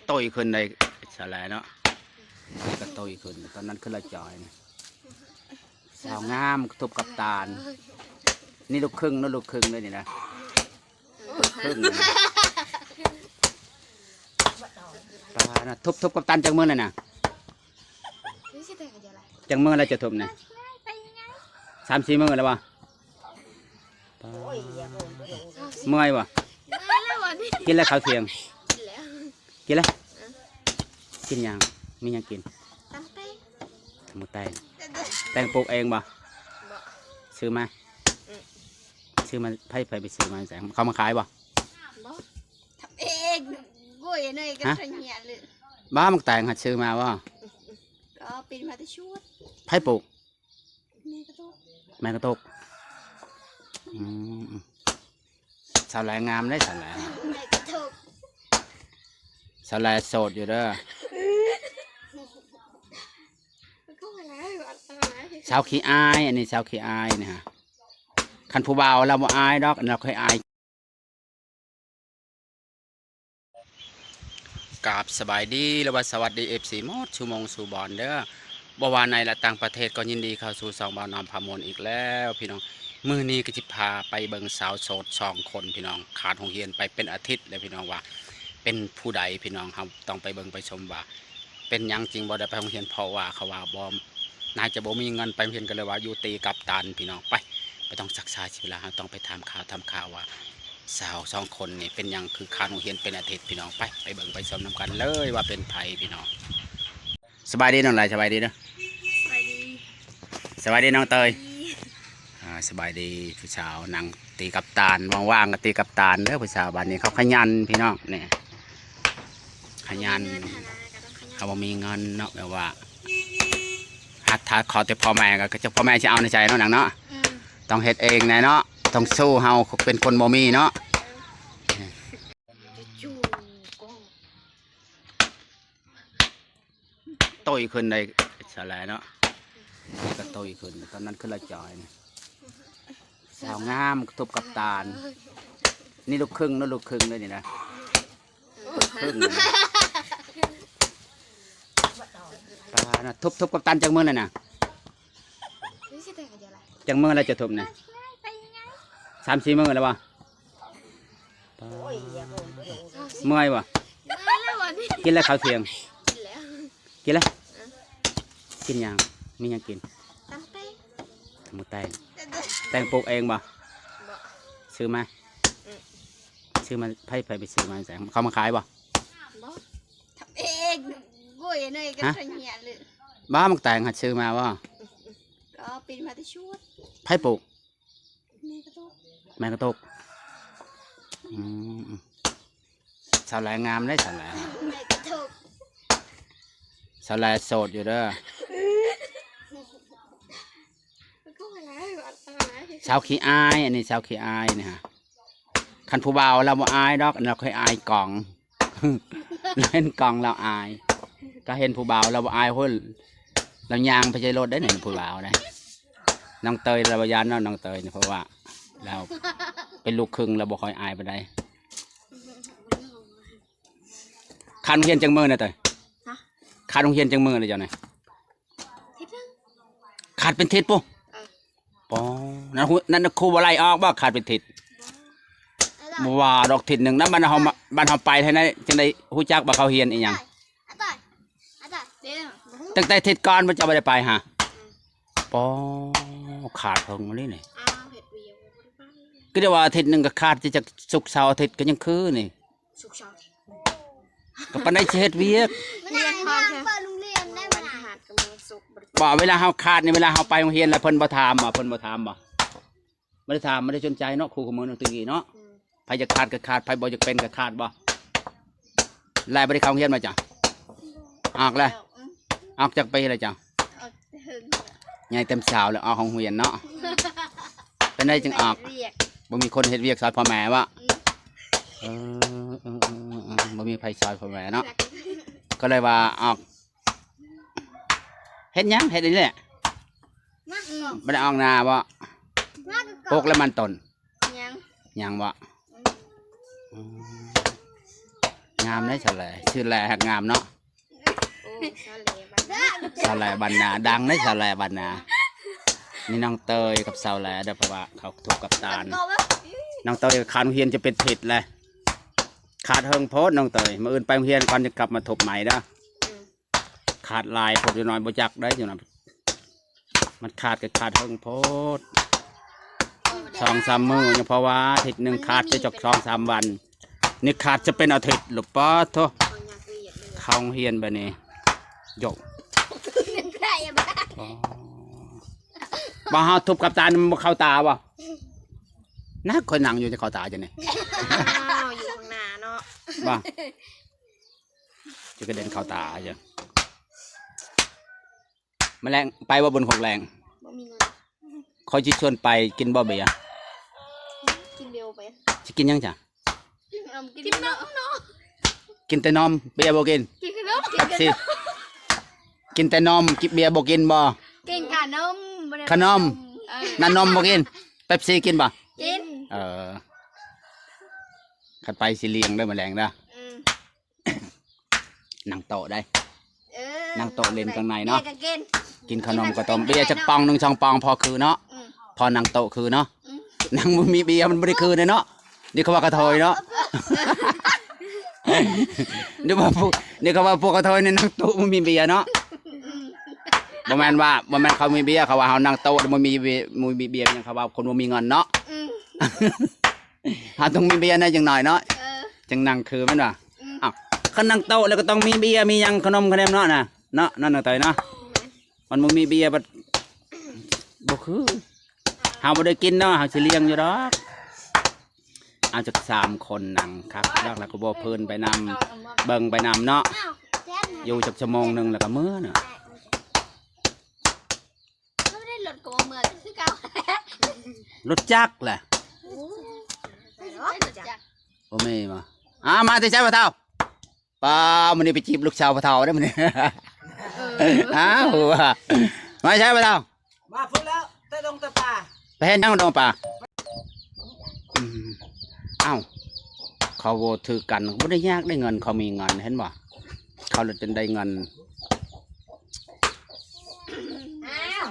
ໂຕຍຂຶ້ນໄດ້ສະແລເນາະ ກະໂຕຍຂຶ້ນ ຕອນນັ້ນຄືລະຈອຍ ສາວງາມທຸບກັບຕານ ນີ້ລູກຄຶ່ງເນາະ ລູກຄຶ່ງເດ້ນີ້ນະ ລູກຄຶ່ງ ປານະ ທຸບ ທຸບກັບຕານຈັກມື້ແລ້ວນະ ຈັກມື້ແລ້ວຈະທຸບນະ ສາມສີ່ມື້ແລ້ວບໍ່? ເມື່ອຍບໍ່? ກິນແລ້ວເຂົ້າທ່ຽງ? ກິນແລ້ວ ກິນແລ້ວ ກິນຫຍັງ? ມີຫຍັງກິນ? ຕຳແຕງ ຕຳແຕງ ແຕງປູກເອງບໍ່? ບໍ່ ຊື້ມາ ອື ຊື້ມາ ໃຜ ໃຜໄປຊື້ມາໃສ? ເຂົາມາຂາຍບໍ່? ບໍ່ ທຳເອງ ໂອ້ຍ ເນີຍກັນ ຮະ? ບ້າ ໝາກແຕງຫັ້ນຊື້ມາບໍ່? ກໍເປັນມາແຕ່ສວນ ໃຜປູກ? ແມ່ກະຕົກ ແມ່ກະຕົກ ອືມ ສາວແລງາມເດ້ ສາວແລ ແມ່ກະຕົກ ສາວແລໂສດຢູ່ເດີ ສາວຂີ້ອາຍ ອັນນີ້ສາວຂີ້ອາຍນີ້ຮະ ຄັນຜູ້ບ່າວລາວບໍ່ອາຍດອກ ລາວຄ່ອຍອາຍ. ກາບສະບາຍດີ ຫຼືວ່າສະຫວັດດີ ເອັຟຊີ ໝົດສູ່ໝ່ອງສູ່ບ່ອນເດີ ບໍ່ວ່າໃນ ແລະ ຕ່າງປະເທດ ກໍຍິນດີເຂົ້າສູ່ຊ່ອງບ່າວນ້ອມພາມ່ວນອີກແລ້ວພີ່ນ້ອງ. ມື້ນີ້ກໍຊິພາໄປເບິ່ງສາວໂສດສອງຄົນພີ່ນ້ອງ ຂາດໂຮງຮຽນໄປເປັນອາທິດແລ້ວພີ່ນ້ອງ ວ່າເປັນຜູ້ໃດພີ່ນ້ອງ. ເຮົາຕ້ອງໄປເບິ່ງໄປຊົມວ່າເປັນຫຍັງຈຶ່ງບໍ່ໄດ້ໄປໂຮງຮຽນ ເພາະວ່າເຂົາວ່າບໍ່ ໜ້າຈະບໍ່ມີເງິນໄປໂຮງຮຽນ ກໍເລີຍວ່າຢູ່ຕີກັບຕັນພີ່ນ້ອງ. ໄປ ບໍ່ຕ້ອງຊັກຊ້າເສຍເວລາ ເຮົາຕ້ອງໄປຖາມຂ່າວ ຖາມຂ່າວວ່າສາວສອງຄົນນີ້ເປັນຫຍັງຄືຄ້າງໂຮງຮຽນເປັນອາທິດພີ່ນ້ອງ. ໄປ ໄປເບິ່ງໄປຊົມນຳກັນເລີຍວ່າເປັນໃຜພີ່ນ້ອງ. ສະບາຍດີນ້ອງຫຼ້າ ສະບາຍດີເດີ ສະບາຍດີ ສະບາຍດີນ້ອງເຕີຍ ອ່າ ສະບາຍດີ. ຜູ້ສາວນັ່ງຕີກັບຕານ ວ່າງໆກໍຕີກັບຕານເດີຜູ້ສາວ. ບາດນີ້ເຂົາຂະຫຍັນພີ່ນ້ອງ ນີ້ ຂະຫຍັນ ເຂົາບໍ່ມີເງິນເນາະ ແບບວ່າ ຫາກຖ້າຂໍແຕ່ພໍ່ແມ່ກໍ ຈະພໍ່ແມ່ຊິເອົາໃນໃຈເນາະນາງເນາະ ອືມ ຕ້ອງເຮັດເອງແດ່ເນາະ ຕ້ອງສູ້ ເຮົາເປັນຄົນບໍ່ມີເນາະ. ໂຕຍຂຶ້ນໄດ້ສະແລເນາະ ກະໂຕຍຂຶ້ນ ຕອນນັ້ນຄືລະຈອຍ ສາວງາມທຸບກັບຕານ ນີ້ລູກຄຶ່ງເນາະ ລູກຄຶ່ງເດ້ນີ້ນະ ລູກຄຶ່ງ ປານະ ທຸບ ທຸບກັບຕານຈັກມື້ແລ້ວນະ ຈັກມື້ແລ້ວຈະທຸບນະ ສາມສີ່ມື້ແລ້ວບໍ່? ປາ ເມື່ອຍບໍ່? ກິນແລ້ວເຂົ້າທ່ຽງ? ກິນແລ້ວ ກິນແລ້ວ ກິນຫຍັງ? ມີຫຍັງກິນ? ຕຳແຕງ ຕຳແຕງ ແຕງປູກເອງບໍ່? ບໍ່ ຊື້ມາ ຊື້ມາ ໃຜ ໃຜໄປຊື້ມາໃສ? ເຂົາມາຂາຍບໍ່? ບໍ່ ທຳເອງ ໂອ້ຍ ເນີຍກັນ ຮະ? ບ້າ ໝາກແຕງຫັ້ນຊື້ມາບໍ່? ກໍເປັນມາແຕ່ສວນ ໃຜປູກ? ແມ່ກະຕົກ ແມ່ກະຕົກ ອືມ ສາວແລງາມເດ້ ສາວແລ ແມ່ກະຕົກ ສາວແລໂສດຢູ່ເດີ ສາວຂີ້ອາຍ ອັນນີ້ສາວຂີ້ອາຍນີ້ຮະ ຄັນຜູ້ບ່າວລາວບໍ່ອາຍດອກ ລາວຄ່ອຍອາຍກ່ອງ. ລາວເຫັນກ້ອງລາວອາຍ ກໍເຫັນຜູ້ບ່າວລາວບໍ່ອາຍ. ໂອ້ຍ ລາວຍ່າງໄປໃສ່ລົດໄດ້ນີ້ ຜູ້ບ່າວນະ. ນ້ອງເຕີຍລາວບໍ່ຢ້ານເນາະ ນ້ອງເຕີຍນີ້ ເພາະວ່າລາວເປັນລູກຄຶ່ງ ລາວບໍ່ຄ່ອຍອາຍປານໃດ. ຂາດໂຮງຮຽນຈັກມື້ນະເຕີຍ? ຮະ? ຂາດໂຮງຮຽນຈັກມື້ລະເຈົ້ານະ? ທິດໜຶ່ງ ຂາດເປັນທິດພຸ້ນ. ເອີ ປໍ ນັ້ນ ນັ້ນຄູບໍ່ໄລ່ອອກບໍ່ ຂາດເປັນທິດ? ບໍ່ວ່າດອກທິດໜຶ່ງນະ ບັດເຮົາມາ ບັດເຮົາໄປທາງໃດ ຈັ່ງໄດ້ຮູ້ຈັກວ່າເຂົາຮຽນອີ່ຫຍັງ. ຕັ້ງແຕ່ທິດກ່ອນບໍ່ ເຈົ້າບໍ່ໄດ້ໄປຫາ? ປໍ ຂາດເພິ່ນອີ່ຫຼີນີ້ ກໍໄດ້ວ່າອາທິດໜຶ່ງກໍຂາດ ຈະສຸກເສົາອາທິດກໍຍັງຄືນີ້. ສຸກເສົາ ກໍປານໃດຊິເຮັດວຽກ ມັນຫາຍາກເປີດໂຮງຮຽນໄດ້ ມັນຫາຍາກ. ບໍ່ ເວລາເຮົາຂາດນີ້ ເວລາເຮົາໄປໂຮງຮຽນແລ້ວ ເພິ່ນບໍ່ຖາມບໍ່? ເພິ່ນບໍ່ຖາມບໍ່? ບໍ່ໄດ້ຖາມ ບໍ່ໄດ້ສົນໃຈເນາະ ຄູ ຄູ່ມື້ນີ້ ແຕ່ກີ້ເນາະ. ອືມ ໃຜຢາກຂາດກໍຂາດ ໃຜບໍ່ຢາກເປັນກໍຂາດບໍ່? ແລ້ວບໍ່ໄດ້ເຂົ້າໂຮງຮຽນບໍ່ເຈົ້າ? ອອກແລ້ວ ອອກຈັກປີແລ້ວເຈົ້າ? ອອກແຕ່ເຫິງ ໃຫຍ່ເຕັມສາວແລ້ວ ອອກໂຮງຮຽນເນາະ. ເປັນໃດຈຶ່ງອອກ? ບໍ່ມີຄົນເຮັດວຽກຊ່ອຍພໍ່ແມ່ບໍ່? ອືມ ເອີ ເອີ ບໍ່ມີໃຜຊ່ອຍພໍ່ແມ່ເນາະ ກໍເລີຍວ່າອອກ. ເຮັດຫຍັງ? ເຮັດນີ້ແຫຼະ ບໍ່ໄດ້ອອກນາບໍ່? ປູກແລ້ວມັນຕົ້ນ ຍັງ ຍັງບໍ່? ອືມ ອືມ ງາມເດ້ສາວແຫຼ ຊື່ແຫຼຮັກງາມເນາະ. ໂອ້ ສາວແຫຼບັນນາ ສາວແຫຼບັນນາ ດັງເດ້ສາວແຫຼບັນນາ. ນີ້ນ້ອງເຕີຍກັບສາວແຫຼເດີ ເພາະວ່າເຂົາທຸບກັບຕານ. ນ້ອງເຕີຍຂາດໂຮງຮຽນຈະເປັນທິດແລ້ວ ຂາດເຫິງໂພດນ້ອງເຕີຍ. ມື້ອື່ນໄປໂຮງຮຽນກ່ອນ ຈະກັບມາທົບໃໝ່ເດີ. ອືມ ຂາດຫຼາຍໂພດ ຢູ່ໜ້ອຍບໍ່ຈັກໄດ້ຢູ່ນະ ມັນຂາດກໍຂາດເຫິງໂພດ ສອງສາມມື້ ຍັງພໍວ່າ ອາທິດໜຶ່ງຂາດຈະຈັກສອງສາມວັນ ນີ້ຂາດຈະເປັນອາທິດ ໂອ້ ປາດໂທ້ ເຂົ້າໂຮງຮຽນບາດນີ້ ໂຢ ບໍ່ ເຮົາທຸບກັບຕານີ້ ມັນບໍ່ເຂົ້າຕາບໍ່? ນະ ຂ້ອຍນັ່ງຢູ່ຈະເຂົ້າຕາຈັ່ງນີ້ ອ້າວ ຢູ່ຂ້າງໜ້າເນາະ ບໍ່ ຈະກະເດັນເຂົ້າຕາຢູ່. ມາແລງໄປບໍ່ ບຸນຄົກແລງ? ບໍ່ມີເງິນ ຂ້ອຍຊິຊວນໄປ ກິນບໍ່ເບຍ? ກິນເບຍບໍ່ເປັນ ຊິກິນຫຍັງຊະ? ກິນນມ ກິນນມເນາະ ກິນແຕ່ນົມ ເບຍບໍ່ກິນ? ກິນຂະໜົມ ຊິ ກິນແຕ່ນົມ ກິນເບຍບໍ່ກິນບໍ່? ກິນຂະໜົມ ບໍ່ໄດ້ ຂະໜົມ ເອີ ນ້ຳນົມບໍ່ກິນ? ເປັບຊີກິນບໍ່? ກິນ ເອີ ຄັນໄປຊິລ້ຽງເດີ ມາແລງເດີ. ອືມ ນັ່ງໂຕະໄດ໋ ເອີ ນັ່ງໂຕະຫຼິ້ນຂ້າງໃນເນາະ ເບຍກໍກິນ ກິນຂະໜົມກະຕົ້ມ ເບຍຈັກປ໋ອງໜຶ່ງສອງປ໋ອງ ພໍຄືເນາະ ອືມ ພໍນັ່ງໂຕະຄືເນາະ ອືມ ນັ່ງບໍ່ມີເບຍມັນບໍ່ໄດ້ຄືເດ້ເນາະ ນີ້ເຂົາວ່າກະເທີຍເນາະ ນີ້ວ່າພວກ ນີ້ເຂົາວ່າພວກກະເທີຍນີ້ນັ່ງໂຕະບໍ່ມີເບຍເນາະ ອືມ ບໍ່ແມ່ນວ່າ ບໍ່ແມ່ນເຂົາມີເບຍ ເຂົາວ່າເຮົານັ່ງໂຕະບໍ່ມີເບຍ ບໍ່ມີເບຍຫຍັງ ເຂົາວ່າຄົນບໍ່ມີເງິນເນາະ ອືມ ເຮົາຕ້ອງມີເບຍແດ່ຈັກໜ້ອຍເນາະ ເອີ ຈັ່ງນັ່ງຄືແມ່ນບໍ່? ອືມ ອ້າວ ຄັນນັ່ງໂຕະແລ້ວກໍຕ້ອງມີເບຍ ມີຫຍັງ ຂະໜົມຂະແໜມເນາະນະ ເນາະ ນ້ອງເຕີຍເນາະ ມັນບໍ່ມີເບຍບັດບໍ່ຄື ເຮົາບໍ່ໄດ້ກິນເນາະ ເຮົາຊິລ້ຽງຢູ່ດອກ ເອົາຈັກສາມຄົນນັ່ງຄັກ ແລ້ວກໍບໍ່ເພີນໄປນຳ ເບິ່ງໄປນຳເນາະ ຢູ່ຈັກຊົ່ວໂມງໜຶ່ງແລ້ວກໍເມືອເນາະ. ລົດກໍບໍ່ເມືອຄືເກົ່າ ລົດຈັກແຫຼະ ໂອ້ຍ ລົດຈັກ ບໍ່ມີບໍ່ ອ້າ ມາແຕ່ໃສພໍ່ເຖົ້າ? ປ້າ ມື້ນີ້ໄປຈີບລູກສາວພໍ່ເຖົ້າເດ້ມື້ນີ້ ເອີ ອ້າວ ມາແຕ່ໃສພໍ່ເຖົ້າ? ມາພຸ້ນແລ້ວ ແຕ່ດົງແຕ່ປ່າ ໄປເຮັດຫຍັງດົງປ່າ? ອືມ ອ້າວ ເຂົາບໍ່ຖືກກັນ ບໍ່ໄດ້ຍາກໄດ້ເງິນ ເຂົາມີເງິນ ເຫັນບໍ່? ເຂົາລະຈົນໄດ້ເງິນ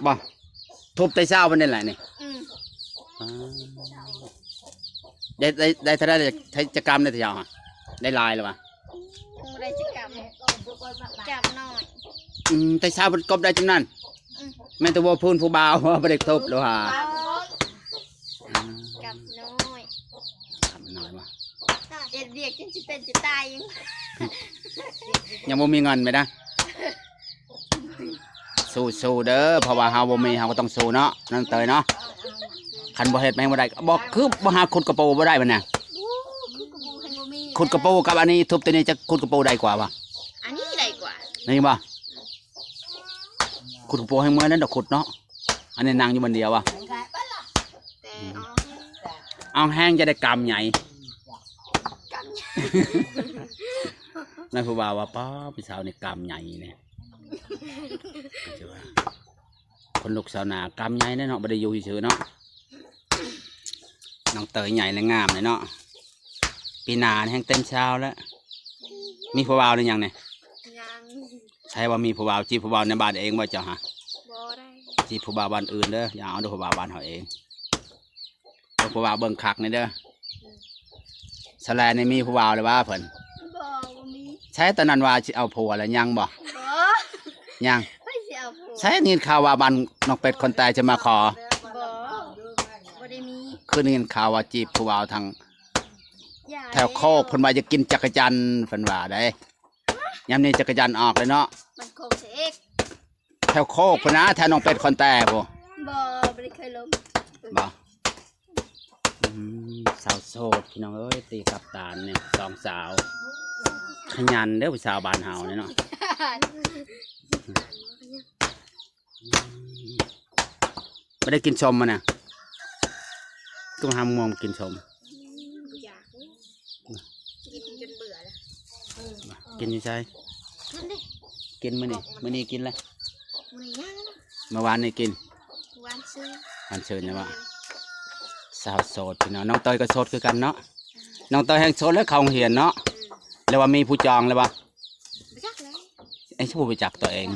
ບໍ່ ທຸບແຕ່ເຊົ້າພຸ້ນນີ້ແຫຼະນີ້ ອືມ ອໍ ໄດ້ ໄດ້ ໄດ້ເທົ່າໃດ ໄດ້ຈັກກຳໄດ້ແຕ່ເຊົ້າ ໄດ້ຫຼາຍແລ້ວຫວາ? ບໍ່ໄດ້ຈັກກຳ ກຳນ້ອຍ ອືມ ແຕ່ເຊົ້າເພິ່ນກົບໄດ້ຈຳນັ້ນ ອືມ ແມ່ນແຕ່ວ່າເພິ່ນຜູ້ບ່າວບໍ່ໄດ້ທົບແລ້ວຫາ ກຳນ້ອຍ ກຳນ້ອຍຫວາ ເຮັດວຽກຈົນຊິເປັນຊິຕາຍ ຍັງບໍ່ມີເງິນແມ່ນນະ. ສູ້ໆເດີ ເພາະວ່າເຮົາບໍ່ມີ ເຮົາກໍຕ້ອງສູ້ເນາະ ນ້ອງເຕີຍເນາະ ຄັນບໍ່ເຮັດແມ່ນບໍ່ໄດ້ ບໍ່ ຄືບໍ່ຫາຂຸດກະປູບໍ່ໄດ້ບັດນະ ໂອ້ ຂຸດກະປູຄັນບໍ່ມີ ຂຸດກະປູກັບອັນນີ້ທຸບຕົວນີ້ ຈະຂຸດກະປູໄດ້ກວ່າບໍ່? ອັນນີ້ໄດ້ກວ່າ ນີ້ບໍ່? ຂຸດກະປູໃຫ້ເມື່ອຍນັ້ນດອກຂຸດເນາະ ອັນນີ້ນັ່ງຢູ່ບ່ອນດຽວບໍ່? ແຕ່ເອົາແຮງ ເອົາແຮງຈະໄດ້ກຳໃຫຍ່ ກຳໃຫຍ່ ນັ້ນຜູ້ບ່າວວ່າ ປ້າ ຜູ້ສາວນີ້ກຳໃຫຍ່ນີ້ ຄົນລູກຊາວນາກຳໃຫຍ່ເດ້ເນາະ ບໍ່ໄດ້ຢູ່ຊື່ໆເນາະ ນ້ອງເຕີຍໃຫຍ່ແລະງາມເດ້ເນາະ ປີໜ້າແຮ່ງເຕັມຊາວແລ້ວ ມີຜູ້ບ່າວຫຼືຍັງນີ້? ຍັງ ໃຜວ່າມີຜູ້ບ່າວ ຈີບຜູ້ບ່າວໃນບ້ານເອງບໍ່ເຈົ້າຫາ? ບໍ່ໄດ້ ຈີບຜູ້ບ່າວບ້ານອື່ນເດີ ຢ່າເອົາເດີຜູ້ບ່າວບ້ານເຮົາເອງ ເບິ່ງຜູ້ບ່າວເບິ່ງຄັກແດ່ເດີ ສະແລນີ້ມີຜູ້ບ່າວແລ້ວຫວາເພິ່ນ? ບໍ່ ບໍ່ມີ ໃສຕອນນັ້ນວ່າຊິເອົາຜົວແລ້ວ ຍັງບໍ່? ບໍ່ ຍັງ ໃຜຊິເອົາຜົວ ໃສໄດ້ຍິນຂ່າວວ່າບ້ານນ້ອງເປັດຄົນຕາຍຈະມາຂໍ? ບໍ່ ບໍ່ໄດ້ມີ ຄືໄດ້ຍິນຂ່າວວ່າຈີບຜູ້ບ່າວທາງແຖວໂຄກ ເພິ່ນວ່າຢາກກິນຈັກກະຈັນ ເພິ່ນວ່າໄດ໋ ຍາມນີ້ຈັກກະຈັນອອກແລ້ວເນາະ ມັນໂຄງເສກ ແຖວໂຄກພຸ້ນນະ ແຖວໜອງເປັດຄອນແຕ້ພຸ້ນ ບໍ່ ບໍ່ໄດ້ເຄີຍລົງ ບໍ່ ອືມ ສາວໂສດພີ່ນ້ອງເອີຍ ຕີກັບຕານນີ້ ສອງສາວ ຂະຫຍັນເດີຜູ້ສາວບ້ານເຮົານີ້ເນາະ ອືມ ບໍ່ໄດ້ກິນສົ້ມມານະ ຄືຫາມ່ວງກິນສົ້ມ ອືມ ຢາກ ກິນຈົນເບື່ອແລ້ວ ກິນຢູ່ໃສ? ກິນດິ ກິນມື້ນີ້ ມື້ນີ້ກິນແລ້ວ ມື້ນີ້ຍັງ ມື້ວານນີ້ກິນ ວານຊືນ ວານຊືນນະຫວາ ອືມ ສາວໂສດພີ່ນ້ອງ ນ້ອງເຕີຍກໍໂສດຄືກັນເນາະ. ນ້ອງເຕີຍແຮ່ງໂສດແລ້ວ ເຂົ້າໂຮງຮຽນເນາະ ຫຼືວ່າມີຜູ້ຈອງແລ້ວບໍ່? ບໍ່ຈັກແລ້ວ ເອີ ຜູ້ໄປຈັກຕົວເອງ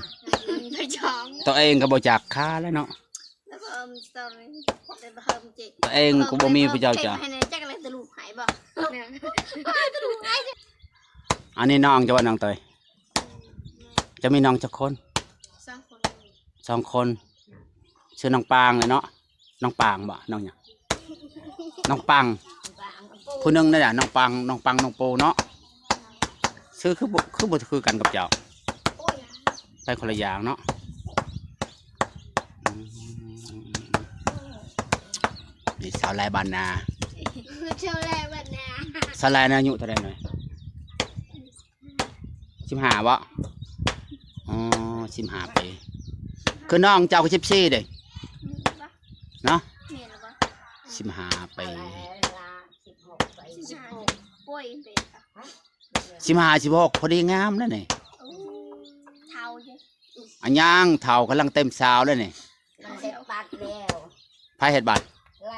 ຕົວເອງກໍບໍ່ຈັກຄ່າແລ້ວເນາະ. ຕົວເອງກໍບໍ່ມີຜູ້ເຈົ້າຈະ ໃຫ້ແນ່ ຈັກແລ້ວ ຕະລຸໃຫ້ບໍ່? ຕະລຸໃຫ້ ອັນນີ້ນ້ອງເຈົ້າບໍ່ ນ້ອງເຕີຍ? ເຈົ້າມີນ້ອງຈັກຄົນ? ສອງຄົນ ສອງຄົນ. ຊື່ນ້ອງປາງແຫຼະເນາະ. ນ້ອງປາງບໍ່? ນ້ອງຫຍັງ? ນ້ອງປັງ. ຜູ້ໜຶ່ງນັ້ນແຫຼະ ນ້ອງປັງ ນ້ອງປັງ ນ້ອງໂປເນາະ. ຊື່ຄືບໍ່ ຄືບໍ່ຄືກັນກັບເຈົ້າ? ໄປຄົນລະຢ່າງເນາະ. ອືມ ນີ້ສາວແລບ້ານນາ ສາວແລບ້ານນາ. ສາວແລນີ້ອາຍຸເທົ່າໃດໜ້ອຍ? ສິບຫ້າບໍ່? ອໍ ສິບຫ້າປີ. ຄືນ້ອງເຈົ້າຄືສິບສີ່ເດ້ ແມ່ນບໍ່? ເນາະ ແມ່ນແລ້ວບໍ່? ສິບຫ້າປີ ສິບຫ້າ ສິບຫົກ ພໍດີງາມແລ້ວນີ້. ໂອ້ ເຖົ້າເດ້ ອາ ຍັງເຖົ້າ ກຳລັງເຕັມສາວແລ້ວນີ້. ມັນເຮັດບັດແລ້ວ ໃຜເຮັດບັດ? ແລ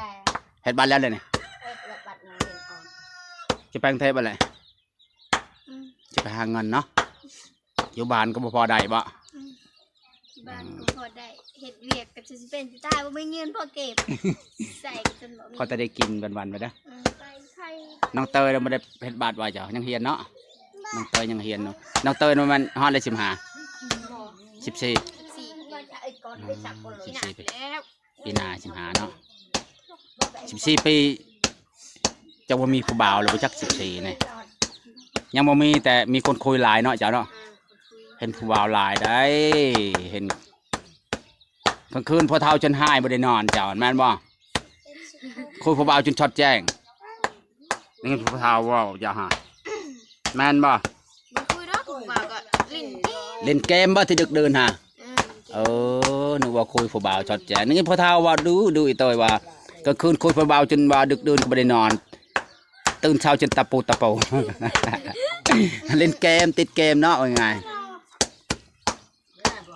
ເຮັດບັດແລ້ວເລີຍນີ້. ເຮັດແລ້ວ ບັດນະ ຈະໄປກຸງເທບບໍ່ແລ? ອືມ ຈະໄປຫາເງິນເນາະ. ຢູ່ບ້ານກໍບໍ່ພໍໄດ້ບໍ່? ອືມ ຢູ່ບ້ານກໍບໍ່ພໍໄດ້ ເຮັດວຽກກໍຈະຊິເປັນຊິຕາຍ ບໍ່ມີເງິນພໍເກັບ ໃຊ້ກໍຈົນບໍ່ມີ ພໍແຕ່ໄດ້ກິນວັນໆໄປເດີ້. ອືມ ໄປ ໄປ ນ້ອງເຕີຍບໍ່ໄດ້ເຮັດບັດວ່າເຈົ້າ ຍັງຮຽນເນາະ. ນ້ອງເຕີຍຍັງຮຽນເນາະ. ນ້ອງເຕີຍນັ້ນແມ່ນຮອດແລ້ວ ສິບຫ້າ ສິບສີ່ ສິບສີ່ ອືມ ສິບສີ່ປີ ແລ້ວ ປີໜ້າສິບຫ້າເນາະ. ສິບສີ່ປີ ເຈົ້າບໍ່ມີຜູ້ບ່າວແລ້ວບໍ່ຈັກ ສິບສີ່ນີ້ ຍັງບໍ່ມີ ແຕ່ມີຄົນຄຸຍຫຼາຍເນາະເຈົ້າເນາະ. ເຫັນຜູ້ບ່າວຫຼາຍໄດ໋ ເຫັນກາງຄືນພໍ່ເຖົ້າຈົນຮ້າຍບໍ່ໄດ້ນອນເຈົ້າ ແມ່ນບໍ່? ຄຸຍຜູ້ບ່າວຈົນຊອດແຈ້ງ ໄດ້ຍິນຜູ້ເຖົ້າເວົ້າເຈົ້າຫາ ແມ່ນບໍ່? ບໍ່ຄຸຍດອກ ຜູ້ບ່າວກໍຫຼິ້ນເກມ ຫຼິ້ນເກມບໍ່ ທີ່ດຶກດື່ນຫາ? ເອີ ເອີ ນຶກວ່າຄຸຍຜູ້ບ່າວຊອດແຈ້ງ ໄດ້ຍິນພໍ່ເຖົ້າເວົ້າດຸໆ ອີ່ເຕີຍວ່າ ກາງຄືນຄຸຍຜູ້ບ່າວຈົນວ່າດຶກດື່ນກໍບໍ່ໄດ້ນອນ ຕື່ນເຊົ້າຈົນຕາປູຕາໂປ ຫຼິ້ນເກມ ຕິດເກມເນາະ ວ່າງ່າຍ.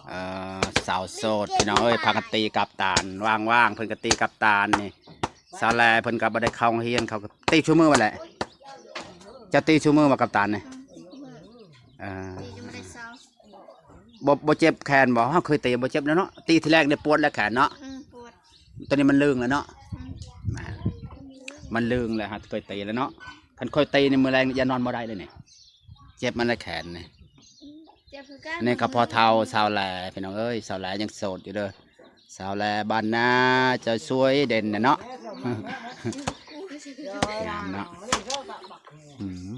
ເອີ ສາວໂສດພີ່ນ້ອງເອີຍ ພາກັນຕີກັບຕານ ວ່າງໆເພິ່ນກໍຕີກັບຕານນີ້. ສາວແລເພິ່ນກໍບໍ່ໄດ້ເຂົ້າໂຮງຮຽນ ເຂົາກໍຕີຊຸມື້ນັ້ນແຫຼະ. ເຈົ້າຕີຊຸມື້ບໍ່ກັບຕານນີ້? ເອີ ຕີຈົນບໍ່ໄດ້ເຊົາ. ບໍ່ ບໍ່ເຈັບແຂນບໍ່? ເຮົາເຄີຍຕີບໍ່ເຈັບແລ້ວເນາະ ຕີທີແລກນີ້ປວດແລ້ວແຂນເນາະ. ອືມ ປວດ ຕອນນີ້ມັນລຶ້ງແລ້ວເນາະ. ອືມ ມັນລຶ້ງແລ້ວ ຫາເຄີຍຕີແລ້ວເນາະ. ຄັນຂ້ອຍຕີນີ້ມື້ແລງນີ້ຢ່ານອນບໍ່ໄດ້ເລີຍນີ້ ເຈັບມາແລ້ວແຂນນີ້. ເຈັບຄືກັນ ອັນນີ້ກໍພໍ່ເຖົ້າສາວແລພີ່ນ້ອງເອີຍ ສາວແລຍັງໂສດຢູ່ເດີ້. ສາວແລບ້ານນາ ເຈົ້າສວຍເດັ່ນນະເນາະ ງາມເນາະ. ອືມ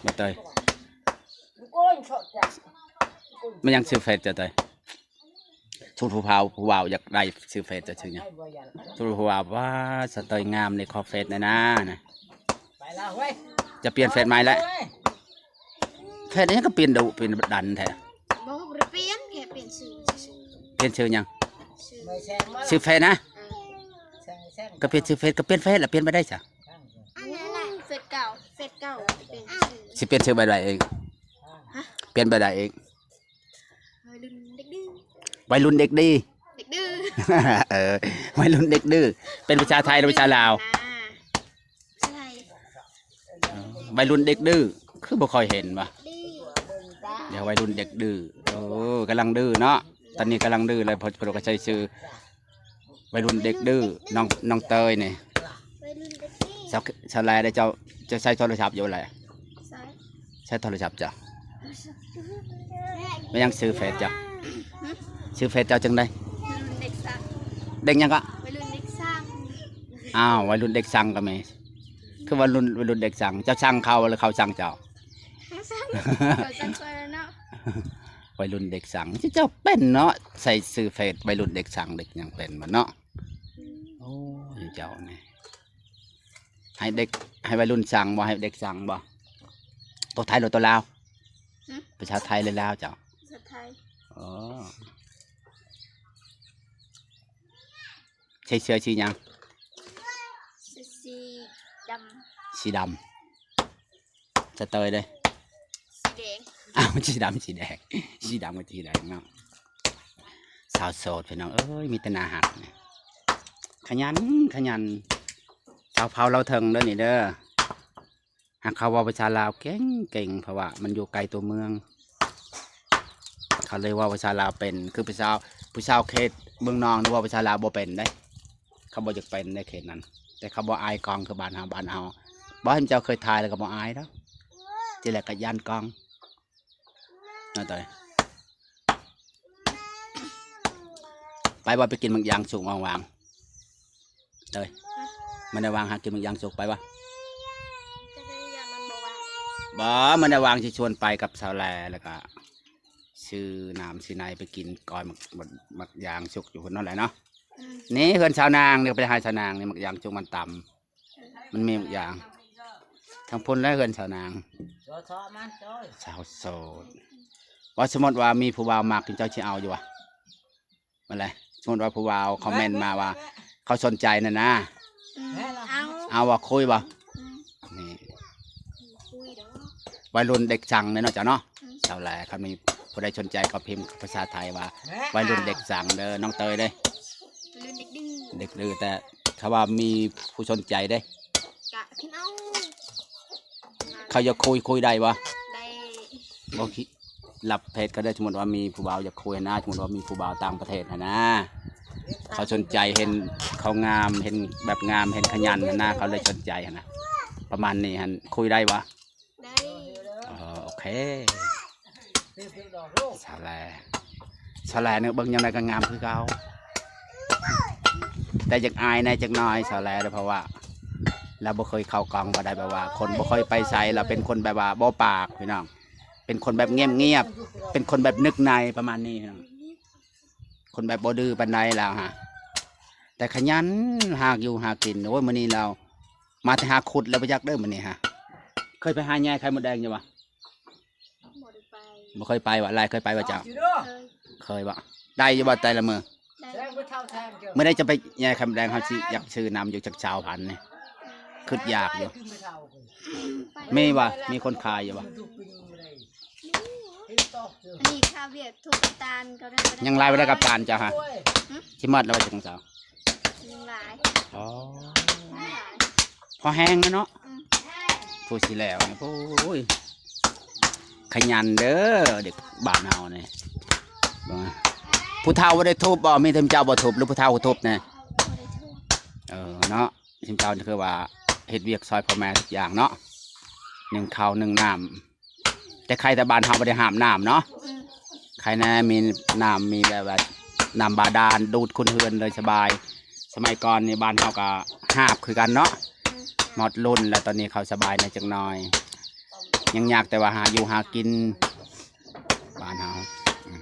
ບໍ່ເຕີຍ ແມ່ນຫຍັງຊື່ເຟສເຈົ້າເຕີຍ? ຊຸດຜູ້ບ່າວ ຜູ້ບ່າວຢາກໄດ້ຊື່ເຟສເຈົ້າຊື່ຫຍັງ? ຊຸດຜູ້ບ່າວວ່າສະເຕີຍງາມນີ້ ຂໍເຟສແດ່ນານະ. ຈະປ່ຽນເຟສໃໝ່ແລ້ວ. ເຟສຫຍັງກໍປ່ຽນດຸປ່ຽນດັນແທ້? ບໍ່ ບໍ່ໄດ້ປ່ຽນ ແຄ່ປ່ຽນຊື່ຊື່. ປ່ຽນຊື່ຫຍັງ? ຊື່ ຊື່ເຟສນະ? ເອີ ກໍປ່ຽນຊື່ເຟສ ກໍປ່ຽນເຟສລະ ປ່ຽນໄປໄດ້ຊະ. ອັນນັ້ນແຫຼະ ເຟສເກົ່າ ເຟສເກົ່າປ່ຽນຊື່. ຊິປ່ຽນຊື່ແບບໃດອີກ? ຮະ? ປ່ຽນແບບໃດອີກ? ໄວລຸ້ນເດັກດື້ ໄວລຸ້ນເດັກດີ ເດັກດື້ ເອີ ໄວລຸ້ນເດັກດື້ ເປັນພາສາໄທຫຼືພາສາລາວ? ພາສາໄທ. ເອີ ໄວລຸ້ນເດັກດື້ ຄືບໍ່ຄ່ອຍເຫັນວະ. ດຽວໄວລຸ້ນເດັກດື້ ໂອ້ ກຳລັງດື້ເນາະ ຕອນນີ້ກຳລັງດື້ເລີຍ ເພິ່ນກໍໃສ່ຊື່ ໄວລຸ້ນເດັກດື້ ນ້ອງ ນ້ອງເຕີຍນີ້. ໄວລຸ້ນເດັກດື້ ສາວ ສາວແລເດ້ ເຈົ້າ ເຈົ້າໃຊ້ໂທລະສັບຢູ່ແຫຼະ? ໃຊ້ ໃຊ້ໂທລະສັບເຈົ້າ. ແມ່ນຫຍັງຊື່ເຟສເຈົ້າ? ຫຶ? ຊື່ເຟສເຈົ້າຈັ່ງໃດ? ໄວລຸ້ນເດັກສັງ. ເດັກຫຍັງກໍ? ໄວລຸ້ນເດັກສັງ. ອ້າວ ໄວລຸ້ນເດັກສັງກໍມີ ຄືວ່າລຸ້ນ ໄວລຸ້ນເດັກສັງ. ເຈົ້າສັງເຂົາ ຫຼືເຂົາສັງເຈົ້າ? ສັງ ເຂົາສັງຂ້ອຍແລ້ວເນາະ. ໄວລຸ້ນເດັກສັງ ເຈົ້າເປັນເນາະ ໃສ່ຊື່ເຟສໄວລຸ້ນເດັກສັງ ເດັກຫຍັງເປັນໝົດເນາະ. ໂອ້ຍ ເຈົ້ານີ້ ໃຫ້ເດັກ ໃຫ້ໄວລຸ້ນສັງບໍ່? ໃຫ້ເດັກສັງບໍ່? ໂຕໄທຫຼືໂຕລາວ? ຫຶ? ພາສາໄທຫຼືລາວເຈົ້າ? ພາສາໄທ. ອໍ ໃສ່ເສື້ອສີຫຍັງ? ເສື້ອສີດຳ. ສີດຳ. ສະເຕີຍເດ້? ສີແດງ. ອ້າວ ສີດຳ ສີແດງ ສີດຳກັບສີແດງເນາະ. ສາວໂສດພີ່ນ້ອງເອີຍ ມີແຕ່ໜ້າຮັກ ຂະຫຍັນ ຂະຫຍັນ ສາວເຜົ່າລາວເທິງເດີນີ້ເດີ ຫາກເຂົາເວົ້າພາສາລາວເກັ່ງເກັ່ງ ເພາະວ່າມັນຢູ່ໄກຕົວເມືອງ ເຂົາເລີຍເວົ້າພາສາລາວເປັນ ຄືຜູ້ສາວ ຜູ້ສາວເຂດເມືອງນອງນີ້ເວົ້າພາສາລາວບໍ່ເປັນເດ້ ເຂົາບໍ່ຢາກເປັນໃນເຂດນັ້ນ ແຕ່ເຂົາບໍ່ອາຍກ້ອງຄືບ້ານເຮົາ ບ້ານເຮົາບໍ່ ໃຫ້ເຈົ້າເຄີຍຖ່າຍແລ້ວກໍບໍ່ອາຍດອກ ທີແລກກໍຢ້ານກ້ອງ ເນາະເຕີຍ ໄປບໍ່ ໄປກິນໝາກຢາງສຸກວ່າງໆ ເຕີຍ ມັນໄດ້ວ່າງຫາກິນໝາກຢາງສຸກ ໄປບໍ່? ບໍ່ ມັນໄດ້ວ່າງຊິຊວນໄປກັບສາວແລ ແລ້ວກະຊື້ນ້ຳຊື້ໃນໄປກິນ ກ້ອຍໝາກ ໝາກ ໝາກຢາງສຸກຢູ່ພຸ້ນນັ້ນແຫຼະເນາະ ອືມ ນີ້ເຮືອນສາວນາງນີ້ ໄປຫາສາວນາງນີ້ ໝາກຢາງສຸກມັນຕຳ ມັນມີໝາກຢາງ ທາງພຸ້ນແຫຼະເຮືອນສາວນາງ ສາວໂສດ ວ່າສົມມຸດວ່າມີຜູ້ບ່າວມັກ ເຈົ້າຊິເອົາຢູ່ຫວາ? ແມ່ນແຫຼະ ສົມມຸດວ່າຜູ້ບ່າວຄອມເມັນມາວ່າ ເຂົາສົນໃຈນັ້ນນະ ອືມ ເອົາ ເອົາບໍ່? ຄຸຍບໍ່? ອືມ ນີ້ ໄວລຸ້ນເດັກຊັງເດ້ເນາະ ເຈົ້າເນາະ ອືມ ເຈົ້າແຫຼະ ຄັນມີຜູ້ໃດສົນໃຈກໍພິມພາສາໄທວ່າ ໄວລຸ້ນເດັກຊັງເດີ ນ້ອງເຕີຍເດ້ ໄວລຸ້ນເດັກດື້ ເດັກດື້ ແຕ່ຖ້າວ່າມີຜູ້ສົນໃຈເດ້ ກະພິມເອົາ ເຂົາຢາກຄຸຍ ຄຸຍໄດ້ບໍ່? ໄດ້ ບໍ່ຄິດ ລັບເຟສກໍໄດ້ ສົມມຸດວ່າມີຜູ້ບ່າວຢາກຄຸຍນະ ສົມມຸດວ່າມີຜູ້ບ່າວຕ່າງປະເທດຫັ້ນນະ ເຂົາສົນໃຈ ເຫັນເຂົາງາມ ເຫັນແບບງາມ ເຫັນຂະຫຍັນຫັ້ນນະ ເຂົາເລີຍສົນໃຈຫັ້ນນະ ປະມານນີ້ຫັ້ນ ຄຸຍໄດ້ບໍ່? ໄດ້ ເອີ ໂອເຄ ສາວແລ ສາວແລນີ້ເບິ່ງຍາມໃດກໍງາມຄືເກົ່າ ແຕ່ຢາກອາຍແດ່ຈັກໜ້ອຍສາວແລເດີ ເພາະວ່າລາວບໍ່ເຄີຍເຂົ້າກ້ອງປານໃດ ແບບວ່າຄົນບໍ່ຄ່ອຍໄປໃສ ລາວເປັນຄົນແບບວ່າບໍ່ປາກພີ່ນ້ອງ ເປັນຄົນແບບງຽບໆ ເປັນຄົນແບບນຶກໃນປະມານນີ້ພີ່ນ້ອງ ຄົນແບບບໍ່ດື້ປານໃດລາວຫາ ແຕ່ຂະຫຍັນຫາຢູ່ຫາກິນ ໂອ້ຍ ມື້ນີ້ລາວ ມາແຕ່ຫາຂຸດແລ້ວບໍ່ຈັກເດີມື້ນີ້ຫາ ເຄີຍໄປຫາແຍ່ໄຂ່ມົດແດງຢູ່ບໍ່? ບໍ່ໄດ້ໄປ ບໍ່ເຄີຍໄປຫວາ? ຫຼາຍເຄີຍໄປບໍ່ເຈົ້າ? ເຄີຍ ເຄີຍບໍ່? ໄດ້ຢູ່ບໍ່ແຕ່ລະມື້? ໄດ້ ມື້ໃດຈະໄປແຍ່ໄຂ່ມົດແດງ ເຮົາຊິຢາກຊື້ນຳຢູ່ຈັກຊາວພັນນີ້ ຄຶດຢາກຢູ່ ໄປ ມີບໍ່? ມີຄົນຂາຍຢູ່ບໍ່? ອັນນີ້ຄ່າວຽກທຸກຕານກໍໄດ້ ຍັງຫຼາຍບໍ່ໄດ້ກັບຕານເຈົ້າຫາ? ຫຶ? ຊິໝົດແລ້ວບໍ່ຈັກເຈົ້າ? ຍັງຫຼາຍ ອໍ ຍັງຫຼາຍ ພໍແຮງແລ້ວເນາະ ອືມ ຜູ້ຊິແລ້ວນີ້ ໂອ້ຍ ຂະຫຍັນເດີ ເດັກບ້ານເຮົານີ້ ເບິ່ງ ຜູ້ເຖົ້າບໍ່ໄດ້ທຸບບໍ່? ມີແຕ່ເຈົ້າບໍ່ທຸບ ຫຼືຜູ້ເຖົ້າທຸບແດ່? ບໍ່ໄດ້ທຸບ ເອີ ເນາະ ຊຸມເຈົ້ານີ້ຄືວ່າເຮັດວຽກຊ່ອຍພໍ່ແມ່ທຸກຢ່າງເນາະ ໜຶ້ງເຂົ້າໜຶ້ງນ້ຳ ແຕ່ໄຄແຕ່ບ້ານເຮົາບໍ່ໄດ້ຫາບນ້ຳເນາະ ອືມ ໄຄແນ່ມີນ້ຳ ມີແບບວ່ານ້ຳບາດານດູດຂຶ້ນເຮືອນເລີຍສະບາຍ ສະໄໝກ່ອນນີ້ບ້ານເຮົາກໍຫາບຄືກັນເນາະ ອືມ ໝົດລຸ້ນແລ້ວ ຕອນນີ້ເຂົາສະບາຍແດ່ຈັກໜ້ອຍ ຍັງຍາກແຕ່ວ່າຫາຢູ່ຫາກິນ ບ້ານເຮົາ ອືມ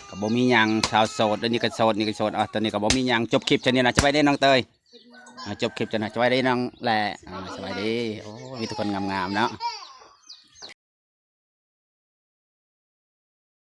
ກໍບໍ່ມີຫຍັງ ຊາວໂສດ ອັນນີ້ກໍໂສດ ນີ້ກໍໂສດ ເອົາ ຕອນນີ້ກໍບໍ່ມີຫຍັງ ຈົບຄລິບຊ່ຳນີ້ລະ ສະບາຍດີນ້ອງເຕີຍ ອ່າ ຈົບຄລິບຈັກໜ້ອຍ ສະບາຍດີນ້ອງແຫຼະ ອ່າ ສະບາຍດີ ໂອ້ ມີແຕ່ຄົນງາມໆເນາະ